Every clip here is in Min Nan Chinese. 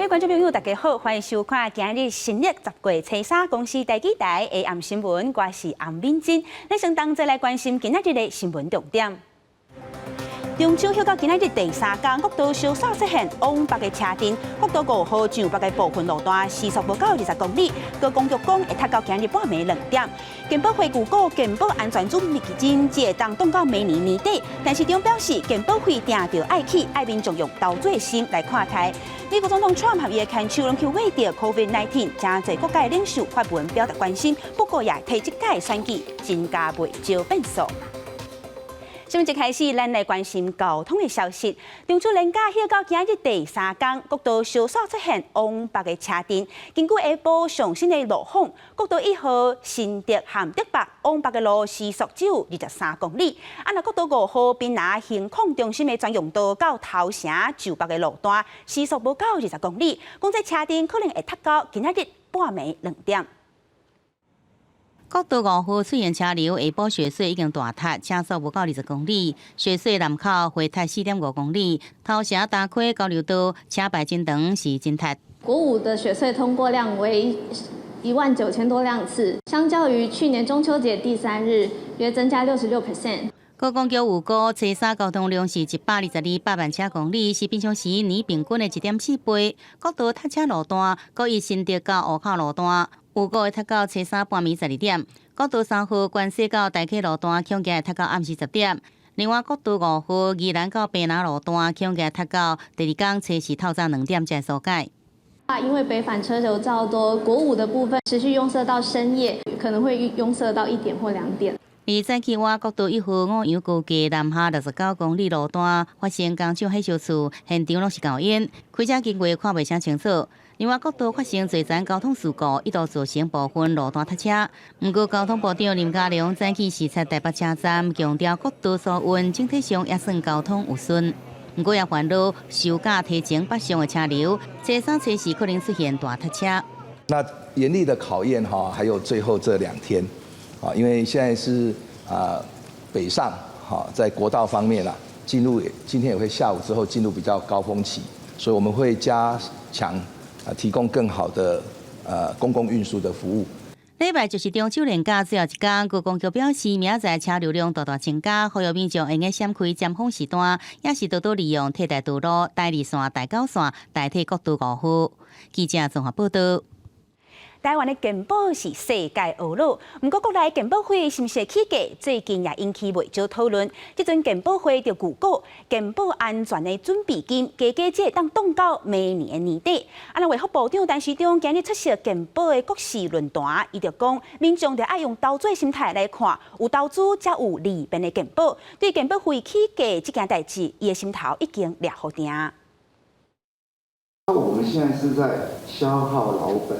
位觀眾朋友，大家好，歡迎收看今日新曆10月初3公視第幾台下暗新聞，我是洪敏珍。咱先同齊來關心今仔日的新聞重點。中秋歇到今仔日第三工，國道燒紲出現往北的車陣，國道5號上北的部分路段時速無夠20公里，高公局講會塞到今日半暝2點。健保會預估健保安全準備金會當擋到明年年底，陳時中表示健保費定著愛起，愛民眾用投資心來看待。美國總統川普伊的牽手攏去染著 COVID-19，誠濟國家領袖發文表達關心，不過也提這屆選舉真加袂少變數。新聞一開始，咱來關心交通的消息。中秋連假歇到今日第三工，國道燒紲出現往北的車陣。根據下晡上新的路況，國道1號新竹和竹北往北的路時速只有23公里。啊，若國道5號檳榔行控中心的專用道到頭城上北的路段，時速無夠20公里。講這車陣可能會塞到今仔日半暝2點。國道5號出現車流，下晡雪隧已經大塞，車速無夠20公里。雪隧南口會塞4.5公里，頭城大溪交流道車排真長，是真塞。國五的雪隧通過量為19,000多輛次，相較於去年中秋節第三日，約增加66%。高公局預估，初三交通量是122百萬車公里，是平常時年平均的1.4倍。國道塞車路段，國一新竹到湖口路段，預估會塞到初三半暝12點。國道3號關西到大溪路段，恐驚會塞到暗時10點。另外，國道5號宜蘭到白林路段，恐驚塞到第二工初四透早2點才疏解。啊，因為北返車流較多，國五的部分持續擁塞到深夜，可能會擁塞到1點或2點。而早起晚國道1號五楊高架南下69公里路段發生工廠火燒厝，現場攏是厚煙，開車經過看袂啥清楚。另外，國道發生濟層交通事故，一度造成部分路段塞車。毋過，交通部長林佳龍早起視察台北車站，強調國道疏運整體上也算交通有順。毋過也煩惱收假提前北上的車流，初三、初四可能出現大塞車。那嚴厲的考驗哈，還有最後這2天。啊，因為現在是啊北上，哈，在國道方面啊，進入今天也會下午之後進入比較高峰期，所以我們會加強啊，提供更好的公共運輸的服務。禮拜就是中秋連假最後一工，高公局表示，明仔載車流量大大增加，呼籲民眾會用閃開尖峰時段，也是多多利用替代道路、台二線、台九線代替國道5號。記者綜合報道。台灣的健保是世界頭路，毋過國內健保費是毋是會起價？最近也引起袂少討論。這陣健保會就預估健保安全的準備金，加加會當擋到明年的年底。啊，那衛福部長陳時中今日出席健保的國士論壇，伊就講，民眾著愛用投資心態來看，有投資才有利便的健保。對健保費起價這件代誌，伊的心頭已經掠予定。那我們現在是在消耗老本。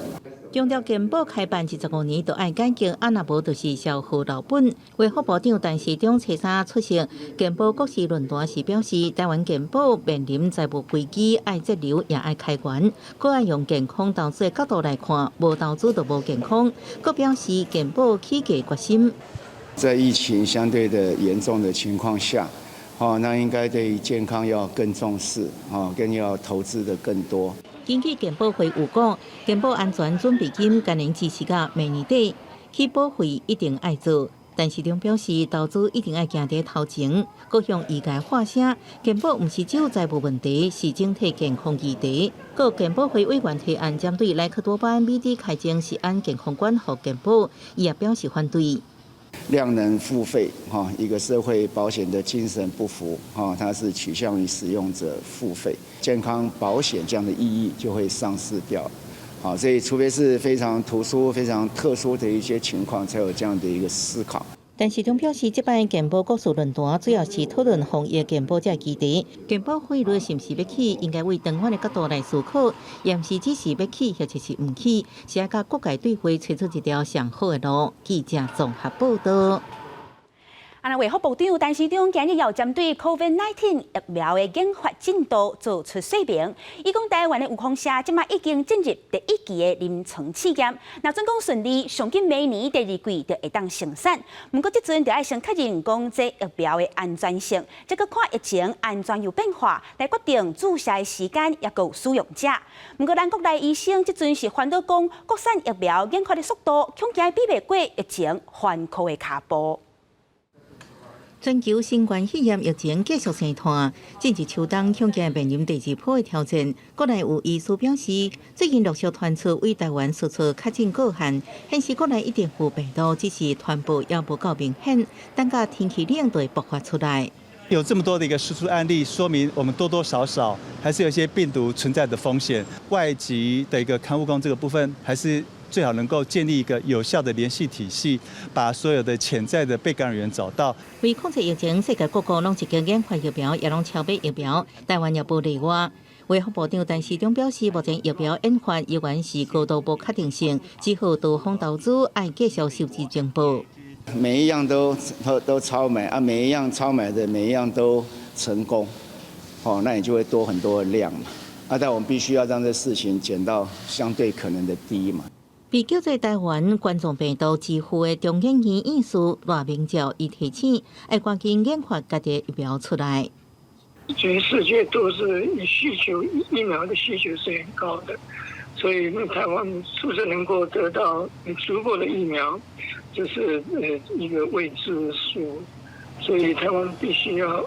強調健保開辦25年都愛改革，啊若無就是消耗老本。衛福部長陳時中初三出席健保國士論壇時表示，台灣健保面臨財務危機，愛節流也愛開源，閣愛用健康投資的角度來看，無投資就無健康。閣表示健保起價決心。在疫情相對的嚴重的情況下，哦，那應該對健康要更重視，哦，更要投資的更多。根據健保會預估，健保安全準備金今年支持到明年底，起保費一定愛做。陳時中表示，投資一定愛行佇頭前，閣向醫界發聲，健保毋是只有財務問題，是整體健康議題。閣健保會委員提案針對萊克多巴胺 BD 開徵食安健康管予健保，伊也表示反對。量能付費，哈，一個社會保險的精神不符，哈，它是取向於使用者付費，健康保險這樣的意義就會喪失掉，好，所以除非是非常突出、非常特殊的一些情況，才有這樣的一個思考。陳時中表示，這擺健保國士論壇主要是討論防疫健保這個議題，健保費率是毋是欲起，應該為長遠的角度來思考，抑毋是只是欲起或者是毋起，是愛佮各界對話，揣出一條上好的路。記者綜合報道。啊，衛福部長陳時中今日又針對 COVID-19 疫苗的研發進度做出說明。伊講台灣的有放射，這馬已經進入第一期的臨床試驗，若準講順利，上緊明年第二季就會當生產。毋過這陣就愛先確認講這疫苗的安全性，再閣看疫情按怎樣變化來決定注射的時間，抑閣有使用者。毋過咱國內醫生這陣是煩惱講，國產疫苗研發的速度，恐驚比袂過疫情反撲的跤步。全球新冠肺炎疫情繼續生湠，進入秋冬，恐驚面臨第二波的挑戰。國內有醫師表示，最近陸續傳出對台灣輸出確診個案，顯示國內一定有病毒，只是傳播猶無夠明顯，等到天氣冷就會爆發出來。有這麼多的一個輸出案例，說明我們多多少少還是有一些病毒存在的風險。外籍的一個看護工這個部分，還是最好能夠建立一個有效的聯繫體系，把所有的潛在的被感染源找到。為控制疫情，世界各國攏積極研發疫苗，也攏超買疫苗，台灣也無例外。衛福部長陳時中表示，目前疫苗研發依然是高度無確定性，只好多方投資，愛繼續收集情報。每一樣都超買啊，每一樣超買的每一樣都成功，哦，那你就會多很多的量嘛。啊，但我們必須要讓這事情減到相對可能的低嘛。被叫做台灣冠狀病毒之父的中研院院士賴明照，伊提醒，愛趕緊研發家己的疫苗出來。全世界都是需求疫苗的需求是很高的，所以台灣是不是能夠得到足夠的疫苗，這是一個未知數，所以台灣必須要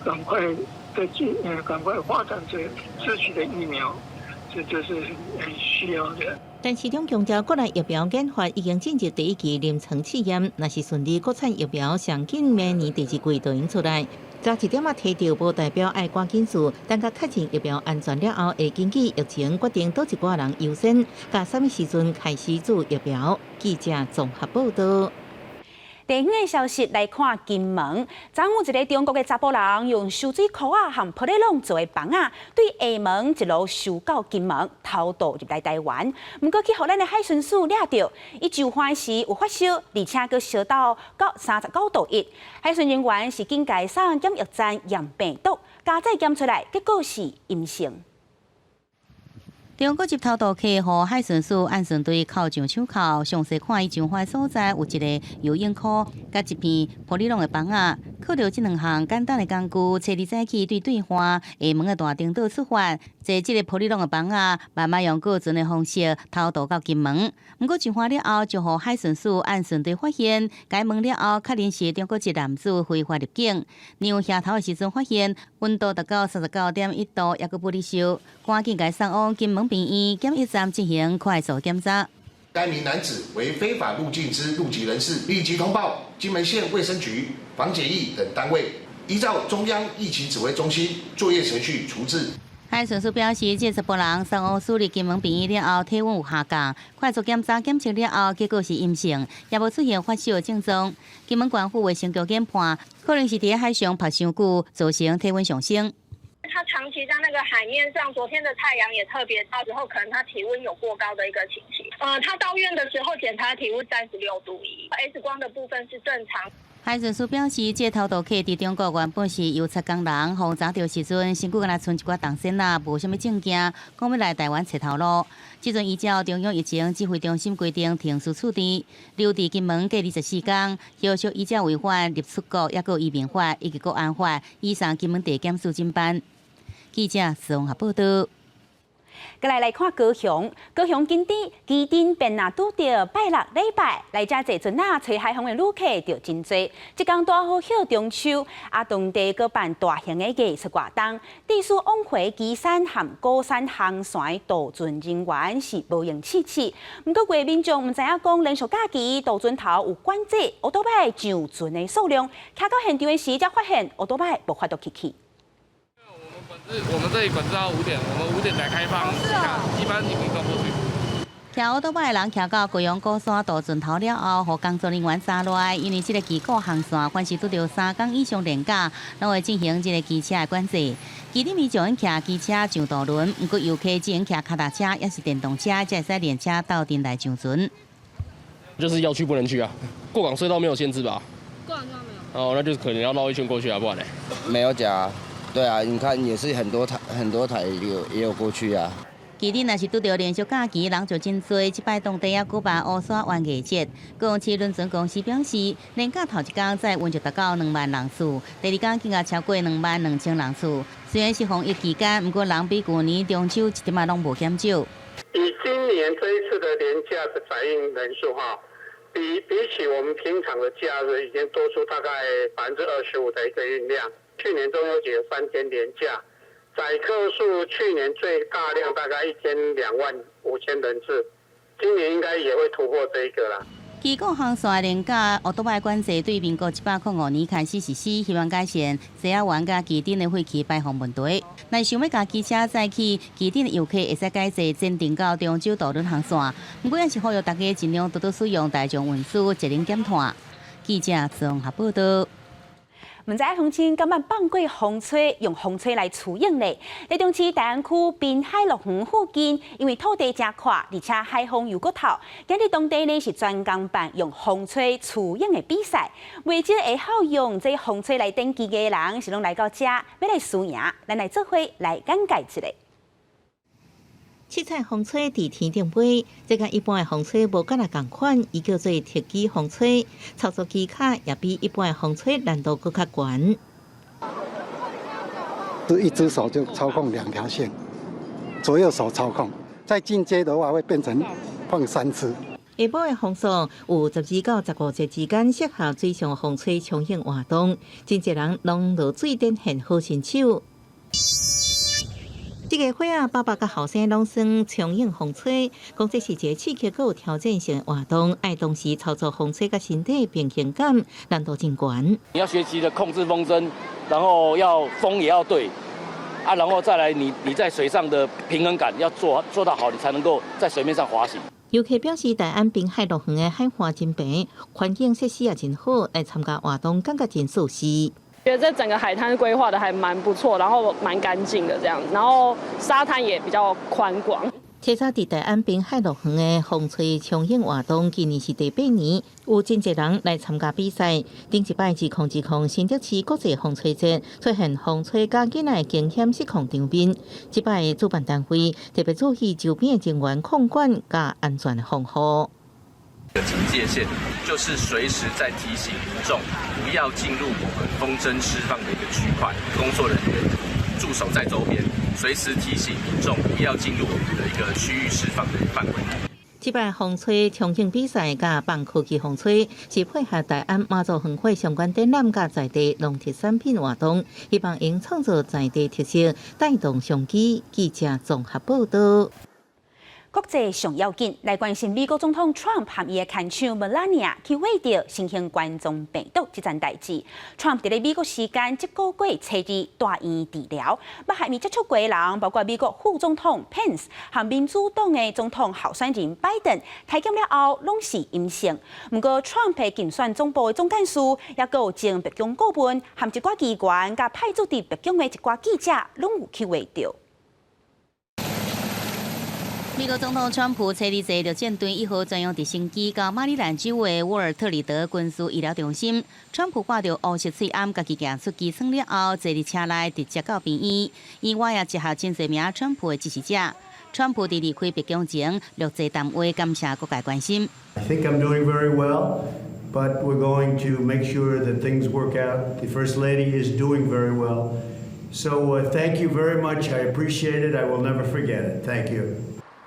趕快的進趕快發展這自己的疫苗，這是很需要的。陳時中強調，國內疫苗研發已經進入第一期臨床試驗，若是順利，國產疫苗上緊明年第二季就會出來。早一點仔提著，無代表愛趕緊做，等較確認疫苗安全了後，會根據疫情決定佗一掛人優先，佮啥物時陣開始注疫苗。記者綜合報道。地方的消息來看，金門，昨昏有一個中國的查埔人用泅水箍仔和玻璃籠做的枋仔，對廈門一路泅到金門，偷渡入來台灣。毋過去予咱的海巡署掠著，伊就範時有發燒，而且閣燒到39.1度。海巡人員是緊共送檢疫站驗病毒，加載檢出來，結果是陰性。中國籍偷渡客予海巡署岸巡隊銬上手銬，詳細看伊上岸所在有一个游泳箍，佮一片玻璃籠的枋仔，靠著這兩項簡單的工具，初二早起對對岸廈門的大埕島出發，坐這个玻璃籠的枋仔，慢慢用過船的方式偷渡到金門。毋過上岸了後，就予海巡署岸巡隊發現，共問了後確認是中國籍男子非法入境。量額頭的時陣發現溫度達到39.1度，猶閣無咧燒，趕緊共送往金門病院檢疫站進行快速檢查。該名男子為非法入境之入籍人士，立即通報金門縣衛生局、防檢疫等單位，依照中央疫情指揮中心作業程序處置。海巡署表示，這查埔人送往私立金門病院了後，體溫有下降，快速檢查檢測了後，結果是陰性，也無出現發燒的症狀。金門縣府衛生局研判，可能是佇海上曝傷久，造成體溫上升。他長期在那個海面上，昨天的太陽也特別大，之後可能他體溫有過高的一個情形。他到院的時候檢查體溫36.1度，X 光的部分是正常。海巡署表示，這偷渡客佇中國原本是郵差工人，予查著時陣，身軀敢若賰一寡銅鉎仔，無啥物證件，講欲來台灣揣頭路。這陣依照中央疫情指揮中心規定，停止處置，留佇金門隔24天，後續依照違反入出國抑閣移民法以及國安法，移送金門地檢署偵辦。記者綜合報道。過來來看高雄，高雄近日旗津便若拄著拜六禮拜來遮坐船仔，吹海風的旅客就真濟。這工拄好歇中秋，啊，當地閣辦大型的藝術活動，致使往回旗山和鼓山航線渡船人員是無閒試試。毋過，有民眾毋知影講連續假期渡船頭有管制，歐多擺上船的數量，徛到現場的時才發現歐多擺無法度入去。我們這裡管制到五點，我們5點才開放，一般你們過去。騎歐多擺的人徛到高雄鼓山渡船頭了後，予工作人員查落來，因為這个旗鼓航線凡是拄著3工以上連假，攏會進行這个機車的管制。旗津民眾騎機車上渡輪，毋過遊客只能騎跤踏車，抑是電動車，才會使連車鬥陣來上船。就是要去不能去啊！過港隧道沒有限制吧？過港隧道沒有。哦，那就是可能要繞一圈過去啊，不然呢？沒有講，對啊，你看也是很多台很多台也有過去啊。旗津若是拄著連續假期，人就真濟。這擺當地也舉辦烏沙灣藝節。高雄市輪船公司表示，連假頭一工載運就達到2萬人次，第二工更加超過2萬2千人次。雖然是防疫期間，毋過人比舊年中秋一點仔攏無減少。以今年這一次的連假的載運人數，哈，比起我們平常的假日，已經多出大概25%的一個運量。去年中秋節3天連假。載客數去年最大量大概一天2萬5千人次，今年應該也會突破這一個啦。旗鼓航線連假烏多擺管制對民國105年開始實施，希望改善西仔灣佮旗津的廢氣排放問題。若想欲共機車載去旗津的遊客，會使改坐前鎮到中洲渡輪航線。毋過也是呼籲大家盡量多多使用大眾運輸，節能減碳。記者綜合報道。毋知鄉親敢捌放過風吹，用風吹來除影咧？台中市大安區濱海樂園附近，因為土地誠闊，而且海風又閣透，今日當地呢是專工辦用風吹除影的比賽。袂少會曉用這風吹來展技藝的人，是攏來到遮欲來輸贏。咱來做伙來簡介一下。七彩風吹佇天頂飛，這佮一般的風吹無敢若仝款，伊叫做特技風吹，操作技巧也比一般的風吹難度閣較懸。是一隻手就操控兩條線，左右手操控。再進階的話會變成放三支。下晡的風速有12到15節之間，適合水上風吹衝影活動。真濟人攏落水展現好身手。這個歲仔爸爸佮後生攏耍衝影風吹，講這是一個刺激閣有挑戰性的活動，愛同時操作風吹佮身體平衡感難度真懸。你要學習的控制風箏，然後要風也要對，啊，然後再來你在水上的平衡感要做到好，你才能夠在水面上滑行。遊客表示，大安濱海樂園的海岸真平，環境設施也真好，來參加活動感覺真舒適。覺得這整個海灘規劃的還蠻不錯，然後蠻乾淨的這樣，然後沙灘也比較寬廣。這次佇大安濱海樂園的風吹衝影活動，今年是第八年，有真濟人來參加比賽。頂一擺2020新竹市國際風吹節出現風吹佮囡仔驚險失控場面，這擺主辦單位特別注意周邊的人員控管佮安全防護。警戒線就是隨時在提醒民眾不要進入我們風箏施放的一個區塊，工作人員駐守在周邊，隨時提醒民眾不要進入我們的一個區域施放的範圍。這擺風吹衝影比賽佮放科技風吹，是配合大安媽祖園會相關展覽佮在地農特產品活動，希望用創造在地特色，帶動商機。記者綜合報道。國際上要緊來關心美國總統 Trump 和伊的牽手 Melania 去染著新型冠狀病毒這層代誌。Trump 佇咧美國時間這個月初二蹛院治療，捌和伊接觸過的人，包括美國副總統 Pence 和民主黨的總統候選人拜登，體檢了後攏是陰性。毋過 Trump 的競選總部的總幹事，抑閣有前白宮顧問和一寡機關，佮派駐佇白宮的一寡記者，攏有去染著。美國總統川普初二坐陸戰隊1號專用直升機到馬里蘭州的沃爾特里德軍事醫療中心。川普掛著烏色喙罨，家己行出機艙了後，坐佇車內直接到病院。院外也集合真濟名川普的支持者。川普佇離開白宮前，錄製談話，感謝各界關心。 I think I'm doing very well, but we're going to make sure that things work out. The First Lady is doing very well. So thank you very much. I appreciate it. I will never forget it. Thank you.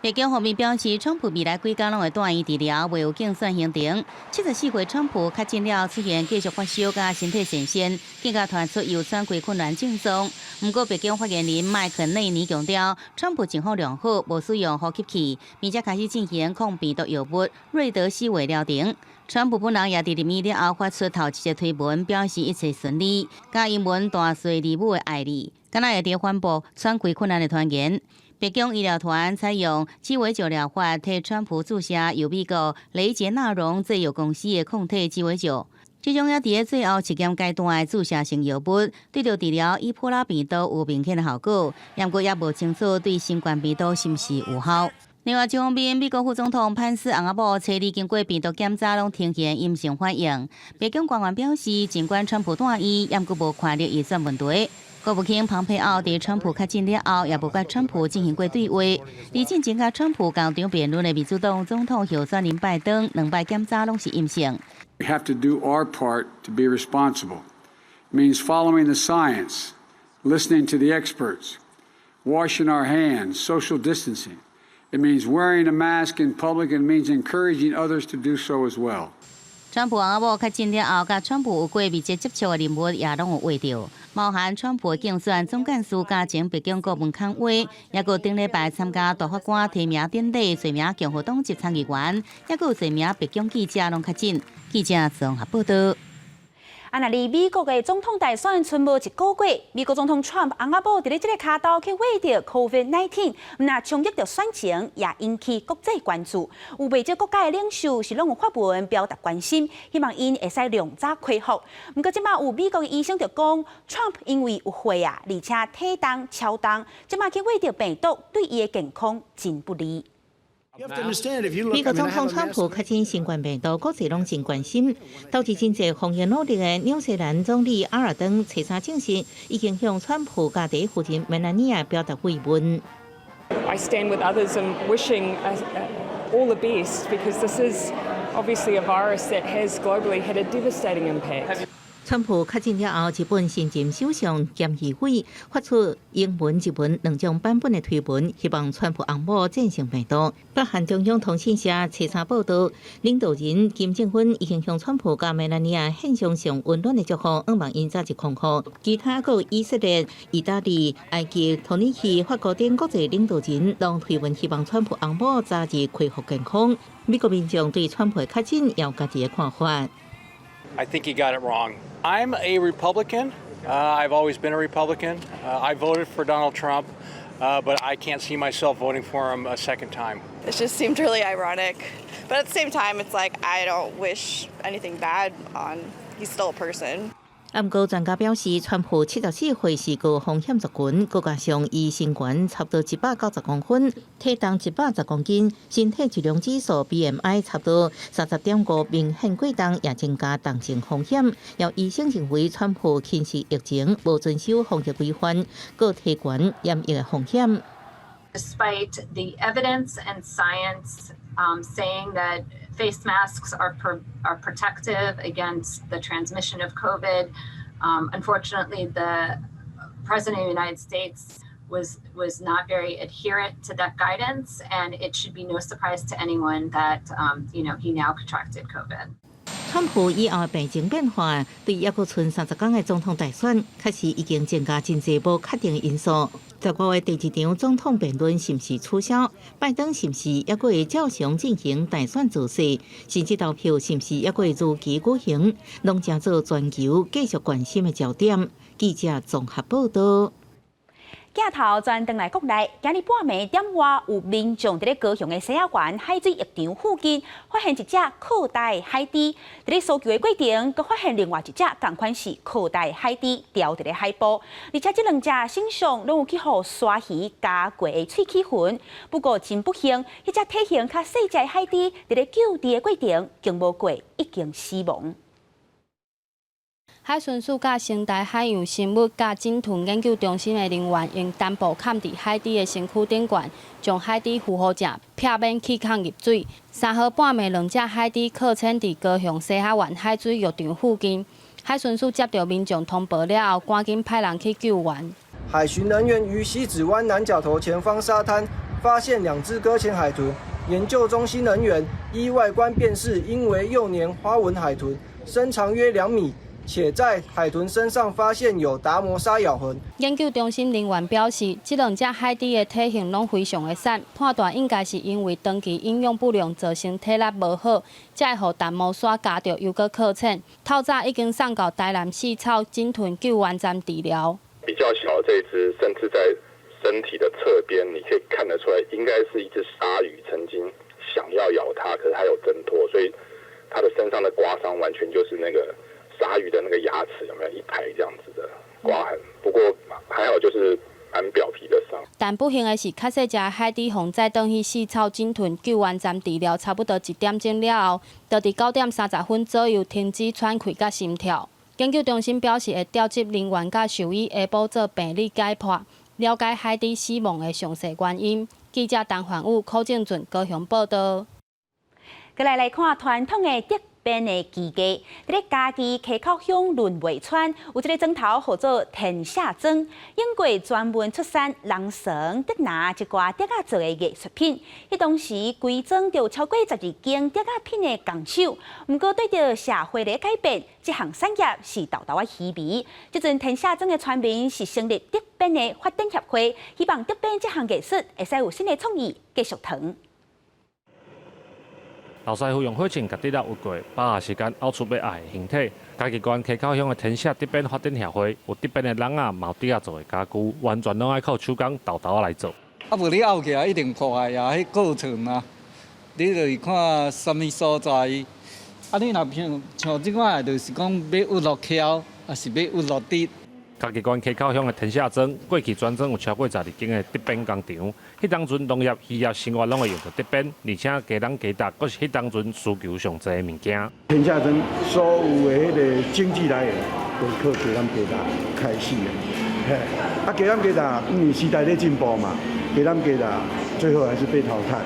白宮方面表示，川普未來幾工攏會蹛院治療，未有競選行程。74歲川普確診了，出現繼續發燒佮身體酸痠，更加傳出有喘氣困難症狀。毋過白宮發言人麥肯內尼強調，川普情況良好，無使用呼吸器，並且開始進行抗病毒藥物瑞德西韋療程。川普本人也佇入院了後發出頭一則推文，表示一切順利，佮英文大細字母的愛你，敢若會佇反駁喘氣困難的傳言。白宮醫療團採用雞尾酒療法，替川普注射由美國雷傑納榮製藥公司的抗體雞尾酒。這種猶佇咧最後試驗階段的注射性藥物，對著治療伊波拉病毒有明顯的效果，毋過猶無清楚對新冠病毒是毋是有效。另外一方面，美國副總統潘斯翁仔某初二經過病毒檢查，攏呈現陰性反應。白宮官員表示，儘管川普蹛院，毋過無權力預算問題。國務卿蓬佩奧佇川普確診了後，也無佮川普進行過對話。而進前佮川普仝場辯論的民主黨總統候選人拜登，兩擺檢查攏是陰性。 We have to do our part to be responsible. It means following the science, listening to the experts, washing our hands, social distancing. It means wearing a mask in public and means encouraging others to do so as well. 川普翁仔某確診了後，佮川普有過密切接觸的人物也攏有挖著，包含川普競選總幹事佮前白宮顧問康威，抑閣頂禮拜參加大法官提名典禮，濟名共和黨籍參議員，抑閣有濟名白宮記者攏確診。記者綜合報道。啊，若離美國的總統大選賰無一個月，美國總統 Trump 翁仔某佇咧這個跤肚去挖著 COVID-19，毋但衝擊著選情，也引起國際關注。有袂少國家的領袖是攏有發文表達關心，希望𪜶會使量早恢復。毋過這馬有美國的醫生就講，Trump 因為有歲啊，而且體重超重，這馬去挖著病毒，對伊的健康真不利。美國總統川普確診新冠病毒，國際攏真關心。導致真濟防疫努力的紐西蘭總理阿爾登初三證實，已經向川普佮第一夫人梅蘭妮亞表達慰問。 I stand with others in wishing all the best because this is obviously a virus that has globally had a devastating impact. 川普確診了後，日本新任首相菅義偉發出英文、日文兩種版本的推文，希望川普翁某戰勝病毒。北韓中央通訊社初三報道，領導人金正恩已經向川普佮梅蘭妮亞獻上上溫暖的祝福，向望𪜶早日康復。其他閣有以色列、意大利、埃及、土耳其、法國等國際領導人，攏推文希望川普翁某早日恢復健康。美國民眾對川普的確診也有家己的看法。 I think he got it wrong. I'm a Republican. I've always been a Republican. I voted for Donald Trump, but I can't see myself voting for him a second time. It just seemed really ironic. But at the same time, it's like I don't wish anything bad on. He's still a person. 毋過專家表示，川普74歲是高風險族群，閣加上伊身懸差不多190公分，體重110公斤，身體質量指數 BMI 差不多30.5，明顯過重，也增加重症風險。有醫生認為，川普輕視疫情，無遵守防疫規範，閣提懸染疫的風險。 Despite the evidence and science saying that face masks are protective against the transmission of COVID, unfortunately, the President of the United States was not very adherent to that guidance, and it should be no surprise to anyone that he now contracted COVID. 川普以後病情變化，對猶閣賰30工的總統大選，確實已經增加真濟無確定因素。15月第二場總統辯論是毋是取消？拜登是毋是猶閣會照常進行大選造勢？甚至投票是毋是猶閣會如期舉行？攏成做全球繼續關心的焦點。記者綜合報道。鏡頭轉轉來國內，今日半暝點外有民眾佇咧高雄的西仔灣海水浴場附近發現一隻擴大海豬，佇咧搜救的過程，閣發現另外一隻仝款是擴大海豬牢佇咧海埔，而且這兩隻身上攏有去予鯊魚咬過的喙齒痕。不過真不幸，彼隻體型較細隻的海豬佇咧救治的過程，經無過已經死亡。海巡署佮成大海洋生物佮鯨豚研究中心的人員用帆布崁佇海豬的身軀頂懸，將海豬扶好正，避免氣孔入水。3號半暝，兩隻海豬擱淺佇高雄西仔灣海水浴場附近。海巡署接到民眾通報了後，趕緊派人去救援。海巡人員於西子灣南角頭前方沙灘發現兩隻擱淺海豚，研究中心人員依外觀辨識，應為幼年花紋海豚，身長約2米。且在海豚身上發現有達摩鯊咬痕。研究中心人員表示，這兩隻海豬的體型攏非常的瘦，判斷應該是因為長期營養不良造成體力無好，才會予達摩鯊咬著又閣擱淺。透早已經送到台南四草鯨豚救援站治療。比較小的這隻，甚至在身體的側邊，你可以看得出來，應該是一隻鯊魚曾經想要咬它，可是它有掙脫，所以它的身上的刮傷完全就是那個鯊魚的那個牙齒有沒有一排這樣子的刮痕？不過還好，就是蠻表皮的傷。但不幸的是，較細隻海豬予載轉去四草鯨豚救援站治療，差不多一點鐘了後，就佇9點30分左右停止喘氣佮心跳。研究中心表示，會調集人員佮獸醫下晡做病理解剖，了解海豬死亡的詳細原因。記者陳焕武、柯正俊高雄報道。過來來看傳統的竹編的技藝，佇咧嘉義溪口鄉崙尾村有一个莊頭號做天下莊，英國專門出產龍船、竹籃一寡竹仔做的藝術品。彼當時規莊就超過12間竹仔品的工廠，毋過對著社會的改變，這項產業是沓沓仔稀微。這陣天下莊的村民是成立竹編的發展協會，希望竹編這項藝術會使有新的創意繼續傳。老師傅用火鉎共竹仔挖過，把握時間拗出欲愛的形體。嘉義縣溪口鄉的天下竹編發展協會，有竹編的籠仔，嘛有竹仔做的家具，完全攏愛靠手工沓沓仔來做。啊，無你拗起來一定破壞啊！彼過程啊，你就是看啥物所在。啊，你若像像這款的，就是講欲挖落橋，抑是欲挖落竹。嘉義縣溪口鄉的天下莊，過去全莊有超過12間的竹編工廠。彼當陣農業、漁業生活攏會用著竹編，而且雞籠雞搭，閣是彼當陣需求上濟的物件。天下莊所有的彼个經濟來源，都是靠雞籠雞搭開始的。嘿，啊雞籠雞搭，因為時代咧進步嘛，雞籠雞搭最後還是被淘汰。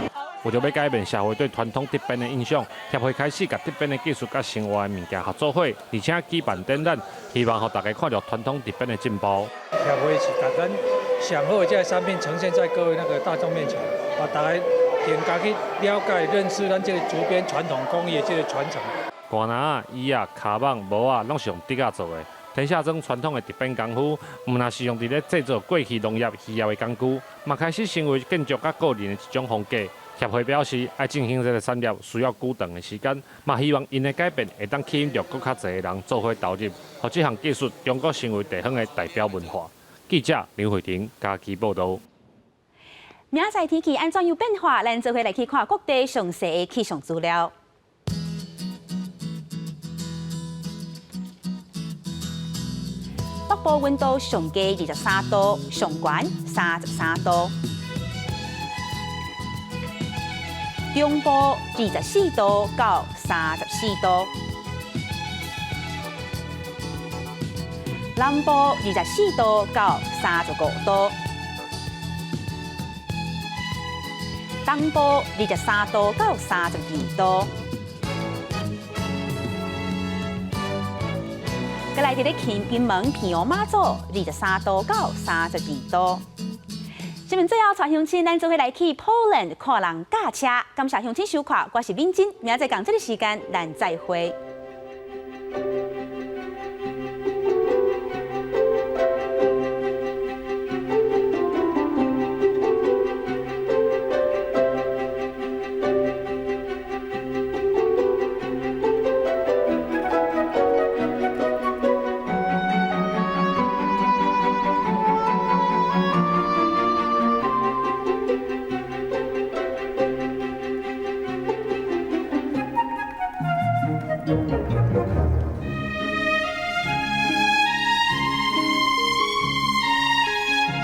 為著欲改變社會對傳統竹編的印象，協會開始共竹編的技術佮生活的物件合做伙，而且舉辦展覽，希望予大家看著傳統竹編的進步。協會是共咱上好的這个產品呈現在各位那個大眾面前，予大家更加去了解、認識咱這个竹編傳統工藝的這个傳承。寒籃仔、椅仔、跤蠓、帽仔，攏是用竹仔做的。天下莊傳統的竹編功夫，毋但是用佇咧製作過去農業、漁業的工具，嘛開始成為建築佮個人的一種風格。協會表示，欲振興這个產業需要久長的時間，嘛希望𪜶的改變會當吸引著閣較濟的人做伙投入，予這項技術中國成為地方的代表文化。記者劉慧婷嘉義報導。明仔載天氣按怎樣變化？咱做伙來去看各地詳細的氣象資料。北部溫度上低23度，上懸33度。中部24度到34度，南部24度到35度，東部23度到32度。閣來佇咧金門、澎湖、馬祖，23度到32度。新聞最後，帶鄉親咱做伙來去 Poland 看人駕車。感謝鄉親收看，我是敏珍，明仔載仝這个時間，咱再會。